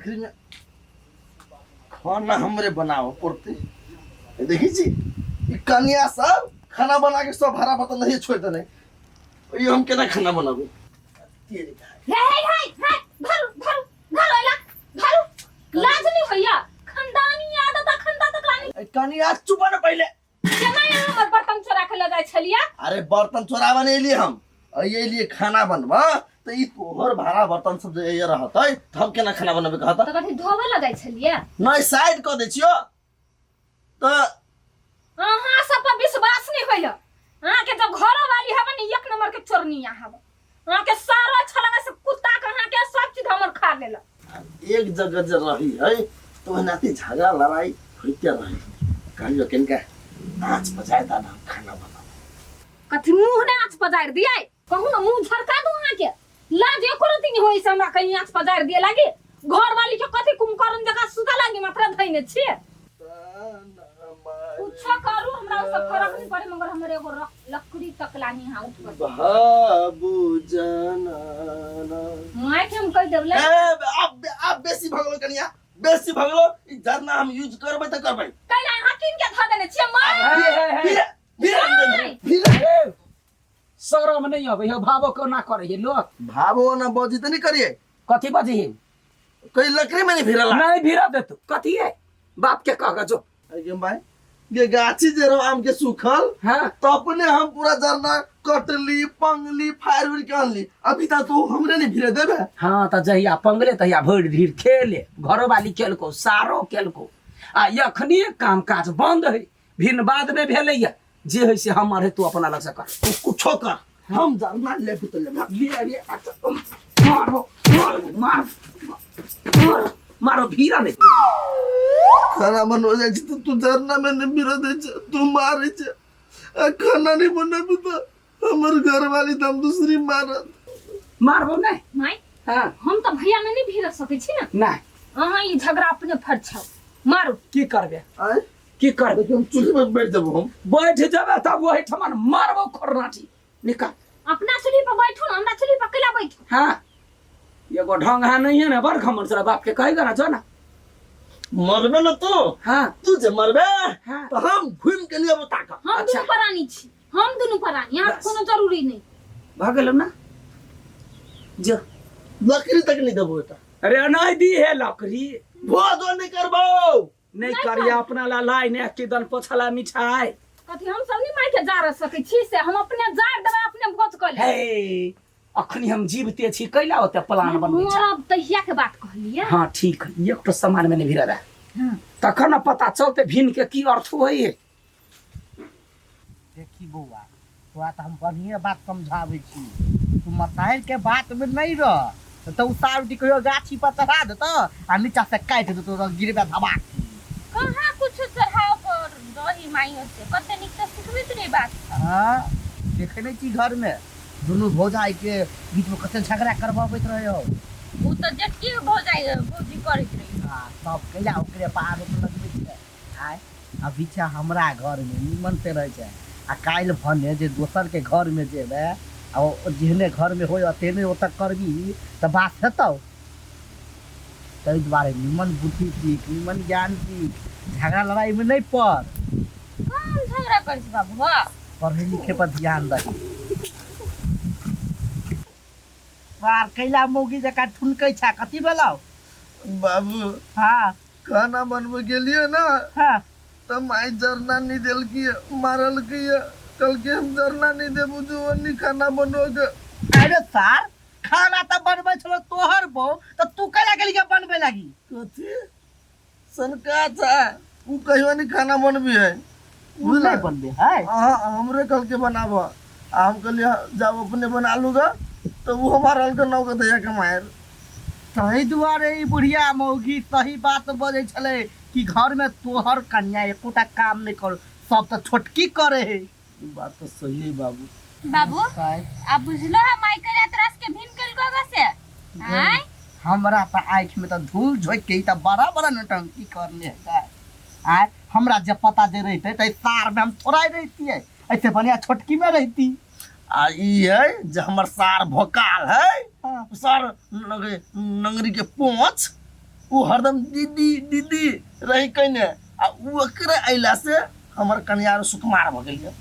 आखिरी में खाना हमरे बनाओ पड़ते। देखी छी ई कनिया सब खाना बना के सब हरा बर्तन नहीं छोड़ देने, ये हम केना खाना बनाबू? तेरी भाई। हे हे हे हे, धरू धरू धरू, एला धरू। लाज नहीं होइया? खानदानी आदत आ खंदा तक लानी। ए, कनिया चुप ना पहले। केना यहाँ हमर बर्तन चोरा के लऽ जाइ छलिया? अरे बर्तन चोराबा नहीं लिए हम, ये लिए खाना बनबा तो ई तोहर भाड़ा बर्तन सब जे ये रहतै त हम केना खाना बनबे कहता? तऽ कथी धोबे लऽ जाइ छलिया? नहीं, साइड कऽ दै छियो तऽ। अहाँ सब पर विश्वास नहीं होइया। अहाँ के जब घरो वाली हवे ने, एक नंबर के चोरनिया हवे। अहाँ के सारा अच्छा लगे से कुत्ता के अहाँ के सब चीज हमर खा लेलक। एक जगह जे रही है तो ओनाते झगड़ा लड़ाई होइते रही। कहियो किनका आँच बजाय दा ना खाना बना। कथी मुंह ने आँच पजारि दियै? कहू ने, मुंह झरका दू अहाँ के। लाज एको रत्ती नहीं होई से हमरा कहीं आँच पजारि दिए लागी? घर वाली के कथी कुंभकर्ण जकाँ सुता लागी मात्र धैने छियै। कुछो करू, हमरा ओ सब फरक नहीं पड़े, मगर हमर एगो लकड़ी तक लानी यहाँ उठ कर। बाबू जाना माय के हम कह देबले। ए, अब बेसी भगलो कनिया, बेसी भगलो। ई झरना हम यूज करबै त करबै। कैला अहाँ कीन के धऽ देने छियै माय? फिर फिर फिर। हे, शरम नहीं अबै है? भावो को ना करे है लोग। भावो ना बजी त नहीं करिए। कथी बजी है? कोई लकड़ी में नहीं भिरला। नहीं भिरा दे तू। कथी है? बाप के कह जो। अरे के भाई, ये गाछी जे रहो आम के सूखल। हाँ। तो अपने हम पूरा झरना कटली पंगली फायर उड़ के अनली, अभी तक तो हमरे नहीं भिरे देबे। हाँ, त जहिया पंगले तहिया भरि ढीर खेले, घरो वाली केलको, सारो केलको, आ अखनी काम काज बंद है, भिन्न बाद में भेलैया। जे है से हमर है, तू अपना अलग से कर। तू कुछो कर, हम झरना लेबे तो लेबे। ले ले, अच्छा, मारो मारो मारो मारो मारो, भीरा नहीं। खाना बनवा जाइ छी तऽ तू झरना में नहीं भिरा दै छै, तू मारै छै, आ खाना नहीं बनेबी तऽ हमर घरवाली तऽ हम दूसरी मारत। मारबो नहीं। माय। हाँ। हम तऽ भैया में नहीं भिड़ सकै छी ने। नहीं। अहाँ ई झगड़ा अपने फरछाउ, मारू। की करबे? आँय? की करबे? देखियौ, हम चूल्ही पर बैठ जेबो हम। बैठ जेबे तब ओहि ठमन मारबो खोरनाटी निकाल। अपना चूल्ही पर बैठू ने, हमरा चूल्ही पर कैला बैठू? हाँ, एगो ढंग है नहीं है ने, बड़ घमंड तोरा बाप के कहेगा ना, जो ना। मरबे न तू। हाँ। तू जे मरबे। हाँ। तो हम घूम के लिए बता का। हम अच्छा। दुनू प्राणी छी, हम दुनू प्राणी, यहाँ बस। कोनो जरूरी नहीं। भऽ गेलौ ना, जो। लकड़ी तक नहीं देबो बेटा। अरे नहीं दी है लकड़ी। भोज नहीं करबो। नहीं करिया, अपना ला लाई ने किदन पोछला मिठाई। कथी हम सब नहीं माय के जा रह सकै छी? से हम अपने जार देबै, अपने भोज कऽ लेबै। हे, अखनी हम जीवते छी, कैला ओते प्लान बनबै छै? मरब तहिया के बात कहलियै। हाँ ठीक है, एक तो सामान में नहीं भिड़ा रहा। हाँ। तखन न पता चलते भिन के की अर्थ होई है। देखी बौआ, तोरा तऽ हम बढ़िए बात समझाबै छी, तू मतारि के बात में नहीं रह तऽ उतार उठी कहियो गाछी पर चढ़ा देतौ आ नीचा से काटि देतौ तऽ गिरबे धबाक। कहाँ कुछ चढ़ाव पर रही माइयो से कते नीक तऽ सिखबैत रही बात सब। हाँ, देखै नहि छी घर में दुनू भौजाई के बीच में कते झगड़ा करबाबैत रहे हो। उ तऽ जेठकी भौजाई भौजी करैत रही। हाँ, सब कैला ओकरे पर आरोप लगबै छै। आय अभी छै हमरा घरमे निमन से रहै छै, आ काल्हि भने जे दोसरके घरमे जेबै आ ओ जेहने घरमे होय तेहने ओतऽ करबी तऽ बात हेतौ। ताहि दुआरे निमन बुद्धि सीख, निमन ज्ञान सीख, झगड़ा लड़ाइमे नहि पड़। कहाँ हम झगड़ा करै छी बाबू? पढ़ै लिखै पर ध्यान दही। बार कैला मौगी जकाँ ठुनकै छै, कथी भेलौ? बाबू। हाँ। खाना बनबै गेलियै ना। हाँ। तऽ माय जरना नहीं देलकी, मारलकी, कहलकी हम जरना नहीं देबू, जो नहीं खाना बनबो के। अरे सार, खाना तऽ बनबै छलो तोहर बहू, तऽ तू कैला गेली के बनबै लागी? कथी सनका था, उ कहियो नहीं खाना बनबी है। उ नहीं बनबे है? हाँ, हमरे कल के बनाब, आ हम कहलिए जाओ अपने बना लूगा, तो वो हमारा हल्का नौ के दैया के मार। ताहि दुआरे ई बुढ़िया मौगी सही बात बजै छलै कि घरमे तोहर कन्या एकोटा काम नहि कर, सब तऽ छोटकी करे है। ई बात तो सही है बाबू। बाबू, आब बुझलो है माय करिया तोरा के भिन कल गो से? आय। हमरा तऽ आँखिमे तऽ धूल झोंकि के ई तऽ बड़ा बड़ा नौटंकी करने है। आय हमरा जे पता जे रहितै तऽ सारमे हम थोड़ा रहितियै, ऐसे बढ़िया छोटकी में रहती। आ ई है जे हमर सार भोकाल है। हाँ। सार नंगरी के पोंछ उ हरदम दीदी दीदी रही कने आ उ ओकरे अइला से हमर कनिया सुकुमार भऽ गेल।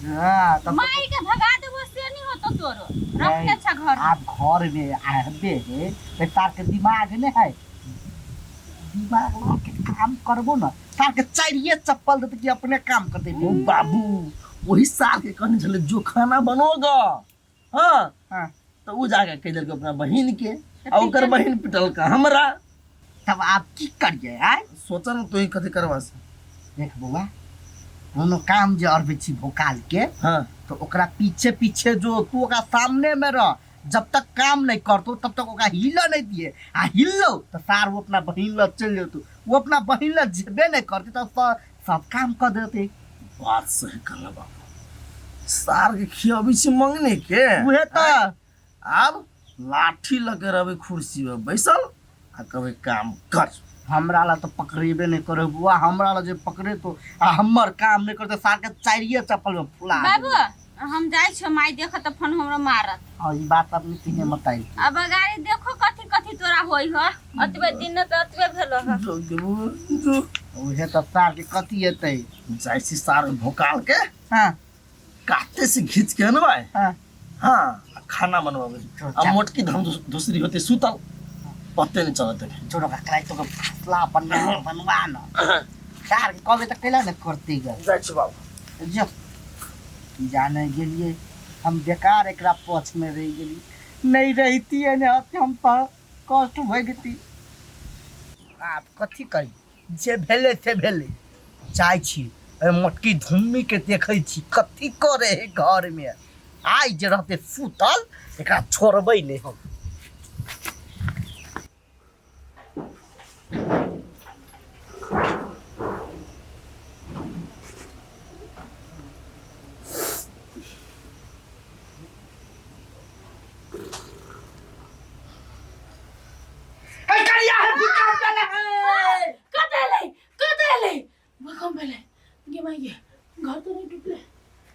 हाँ तब माई के भगा देबो से नहीं होतो तोरो, रखने छ घर। आप घर में आबे है तो तार के दिमाग नहीं है, दिमाग लगा के काम करबो ना, तार के चाहिए चप्पल देते कि अपने काम कर देबे। ओ बाबू वही साल के कहने छले जो खाना बनोगा। हाँ हाँ। तो उ जाके कह देलक अपना बहिन के आ ओकर बहिन पिटलका हमरा। तब आप की करिए आय? सोचल न तू कथी करबा से। देख बौआ, कोनो काम जे अरबै छी भोकाल के। हाँ। तो ओकरा पीछे पीछे जो तू ओकरा सामने में रह, जब तक काम नहीं करतो तब तक ओकरा हिल नहीं दिए, आ हिललो तो सार वो अपना बहिन लग चल जेतो, वो अपना बहिन लग जेबे नहीं करते तब सब काम कर देते। बात सही कहला बाबू, सार के खियाबी छी मंगने के। उहे तो आब लाठी लगे रहबे कुर्सी में बैसल आ कहबे काम कर। हमरा ला तो पकड़ेबे नहीं करे बुआ, हमरा ला जे पकड़े तो आ हमर काम नहीं करते, सार के चाहिए चप्पल में फुला बाबू देबै। हम जाइ छो, माई देखत त फोन हमरो मारत। हाँ, ई बात अपने तीने मत आई। अब गाड़ी देखो कथी कथी तोरा होई ह, अतबे दिन त अतबे भेलो ह। जो जो जो उहे त सार के कथी हेतै? जाइ छी सार भोकाल के। हाँ। काते से घींच के ना भाई। हाँ। हाँ, खाना बनवाबे। आ मोटकी धम दूसरी होते सुतल पत्ते नहीं चलते। छोड़ो का कराई तो फसला बनवा बनवा ना। सार के कहबे त कैला न करते ग। जाइ छी बाबू। जो जाने गेलिए हम बेकार एकरा पछ में रह गेली, नहीं रहती है ने हम पर कष्ट भऽ गेती। आब कथी करी, जे भेलै से भेलै। जाइ छी एहि मोटकी धुम्मी के देखै छी कथी करे है घर में, आइ जे रहते सुतल एकरा छोड़बै नहीं हम।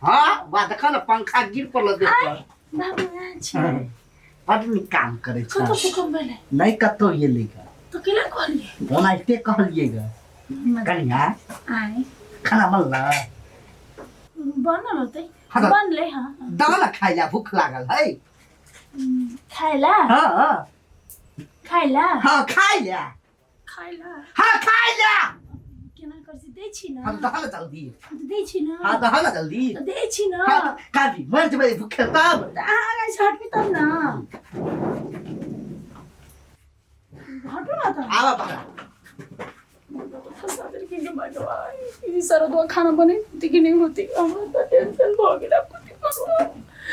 हाँ, बा देखा ना पंखा गिर पड़ल देख पर। बाबू अच्छा। बड नीक काम करै छै। कतौ भूकंप भेलै? नहीं कतौ गेलै ग। तो केना कहलियै? ओनाहिते कहलियै ग। कनिया आय खाना बनलै? बनल होतै। हाँ त- बनलै हाँ। दऽ ना खाइ ला, भूख लागल है। खाइ ला? हाँ, हाँ। खाइ ला? हाँ, खाइ ला। खाइ ला। हाँ, खाइ ला। केना कर छी? दै छी ना? हम दह ना जल्दी। हम तऽ दै छी ना। हाँ, दह ना जल्दी। तऽ दै छी ना। हाँ, काफी मर जेबै भूखे तब। तऽ अहाँ आगाँ से हटबी तब ना। हटू ना तऽ। आबा बाहर। ई सरदुआ खाना बने होती कि नहीं होती, हमरा तऽ टेंशन भऽ गेल। आब कथी करू?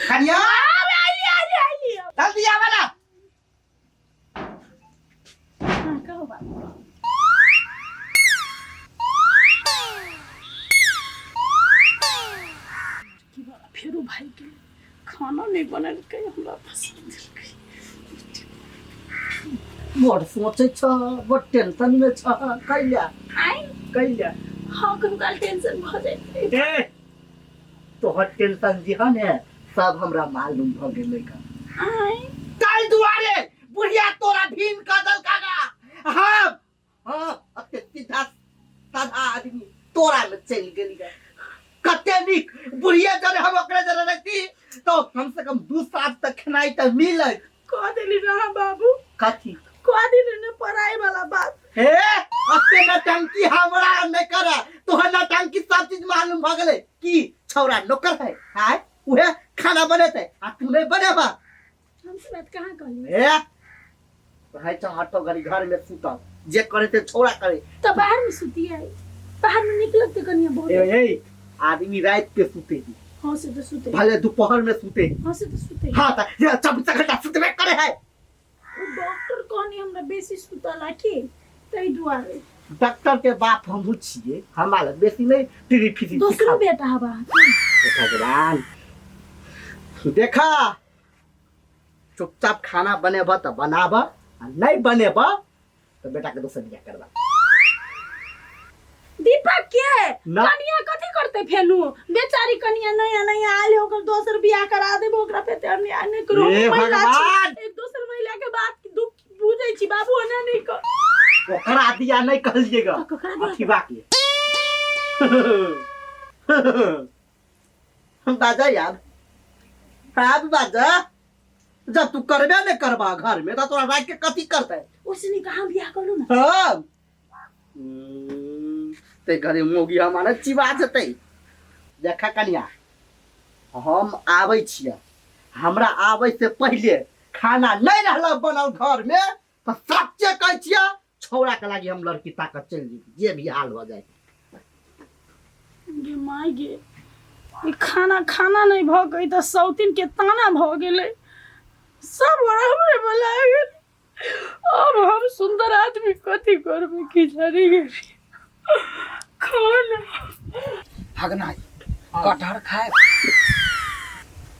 कनिया! आबे, आइली, आइली, आइली। जल्दी आबा ना। हाँ, कहू बाबू। की बात, फेरो भाई के खाना नहीं बनेलकै, हमरा पसंद देलकै। बड़ सोचै छ, बड़ टेंशन में छ, कैला? आइ? कैला? हाँ, कहियो काल टेंशन भऽ जाइत। ए, तोहर टेंशन जे है ने सब हमरा मालूम भऽ गेलै ग। आइ? ताहि दुआरे बुढ़िया तोरा भीम कऽ देलका गा। हम, हाँ, अते सीधा साधा आदमी तोरा में चलि गेली ग। कते नीक बुढ़िया जरे हम ओकरे जरे रहती तो कम से कम 2 साल तक खेनाइ तऽ मिलत। कह देली ना बाबू। कथी? कह देली ना पढ़ाई वाला बात। हे, अते नौटंकी हमरा नहीं करे, तोहर नौटंकी सब चीज मालूम भ गेलै कि छौड़ा नौकर है, आय उहे खाना बनेतै आ तू नहीं बनेबा। हम से बात कहाँ कहली? हे, भाई तो हटो घड़ी घर में सुतल, जे करे ते छौड़ा करे। तो बाहर में सुती है, बाहर में निकलत ते कनिया बहुत। ए, ए, आदमी रात के सुते ही। हाँ से तो सुते। भले दोपहर में सुते। हाँ से तो सुते। हाँ त ये 24 घंटा सुतबे करे है। उ डॉक्टर कहनी हमरा बेसी सुतला के तै दुआरे। डॉक्टर के बाप हमहू छियै, हमरा लग बेसी नहीं टिरी फिरी दोसरो सिखाबू। बेटा हवा। हे भगवान, देखा चुपचाप खाना बनेबा त बनाबा, आ नहीं बनेबा त बेटा के दोसर बियाह करबा। दीपक के ना। कनिया कथी करते फेनु? बेचारी कनिया नया नया आयल है, ओकर दोसर बियाह करा देबो, ओकरा पे ते अन्याय नहीं करू। हे हम महिला छी, भगवान! एक दोसर महिला के बात के दुख बुझै छी बाबू, ओना नहीं कर। ओकरा दिया नहीं कहलिएगा तो ककरा दिया? अथी बाकी बाजा यार आब बाजा जब तू करबे नहीं करबा घर में तो तोरा राख के कथी करते उसने कहाँ बियाह करू ना हाँ ते घरे मोगी हमारे चिबा जतै देखा कनिया हम आबै छियै हमरा आबै से पहिले खाना नहीं रहल बनल घर में तो सच्चे कहै छियै छौड़ा के लागी हम लड़की ताकत चलि जेबै जे भी हाल हो जाए गे माय गे ई खाना खाना नहि भऽ गई तऽ सौतिन के ताना भऽ गेलै सब हमरे बला गेल अब हम सुंदर आदमी कथी करबै की जानी गेली खाना हगना कटहर खाए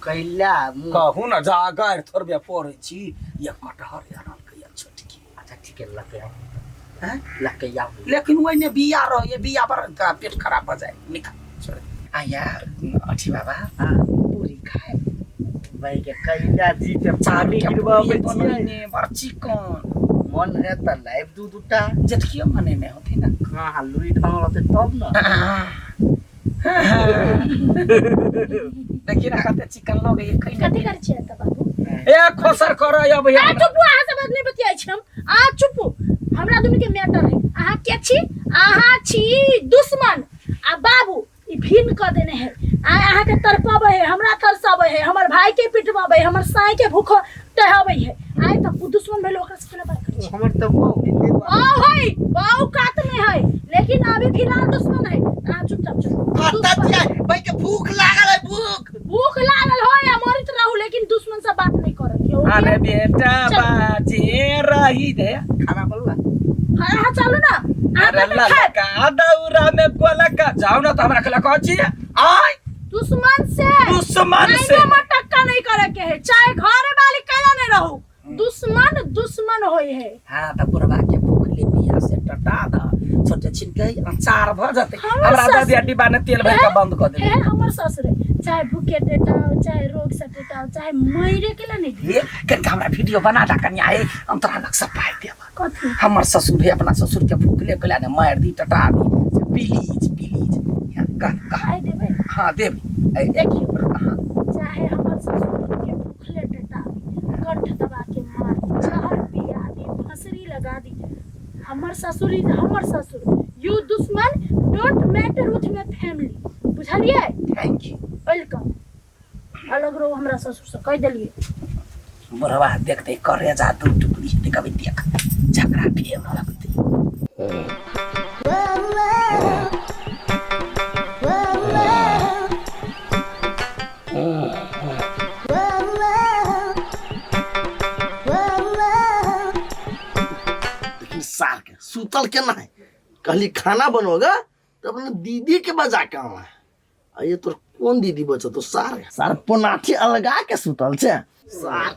कैला मुँह कहू ना जा गारि थोड़बे पड़ै छी ये कटहर आनल के ये छोटकी अच्छा ठीक है लके आओ हैं? लके आओ लेकिन ओहिने बिया रहे बिया पर का पेट खराब भऽ जाए निकाल छोड़ आया अथी बाबा पूरी खाए भाई के कैला जी के पानी गिरबाबै छियै बनैने बड़ चिकन मन है त लाइव दू दूटा जेठकियो मने में होती ना कहाँ लुई ढंग रहते तब ना देखिए ना कते चिकन लोग ये खैने कथी करै छियै तऽ बाबू ए खोसर कर अब आ यहाँ चुप अहाँ सब नहीं बतियाइ छी हम आ चुप हमरा दुनू के मैटर है अहाँ के छी अहाँ छी दुश्मन आ बाबू ई भिन्न कऽ देने है आ अहाँके तड़पबै है हमरा तरसबै है हमर भाई के पिटबाबै है हमर साई के भूख टहबै है आइ तऽ दुश्मन भेल ओकरा से केना बात करै छी हमर तऽ वो बाऊ है बाऊ कात में है लेकिन अभी फिलहाल दुश्मन है अहाँ चुपचाप चलू कतऽ छियै भाई के भूख लागल है भूख भूख लागल हो या मरत रहू लेकिन दुश्मन से बात नहीं करत के अरे बेटा चल। बाजे रही दे खाना बनला हाँ हाँ चलू ना अहाँ अरे तऽ खायब ललका दौरा में गोलका जाओ ना तो हमरा के लगा छी आय दुश्मन से दुश्मन से नहीं में टक्का नहीं करे के है चाहे घर वाली कैला नहीं रहू दुश्मन दुश्मन होई है हाँ त बुढ़वा के भूख ले बिया से टटा द छोटे छिन के अचार भ जते हमर हमरा दे ससुर- दिया डिब्बा ने तेल भर के बंद क दे हे हमर ससुर चाहे भूखे टेटाओ चाहे रोग से टेटाओ चाहे मरे के ला नहीं हे कनिका हमरा वीडियो बना दा कनिया हे हम तोरा लग से पाइ देब कथी हमर ससुर है अपना ससुर के भूख ले के ने मार दी टटा दी से प्लीज प्लीज यहाँ कह कह खाइ देबै हाँ देब ए, देखियौ हाँ चाहे हमर ससुर के भूखले टटा दी कंठ दबा के मार दी जहर पिया दी फंसरी लगा दी हमर ससुर is हमर ससुर you दुश्मन don't matter with my family बुझलियै thank you welcome अलग रहो हमरा ससुर से कहि देलियै बुढ़वा देखते करे जा दू टुकड़ी हेतै कभी देख झगड़ा फेर लगतै लेकिन सार के सुतल केना है कहली खाना बनोगा तो अपने दीदी के बजा के आवा आ ये तोर कोन दीदी बचत तो सार सार पोनाठी अलगा के सुतल छे सार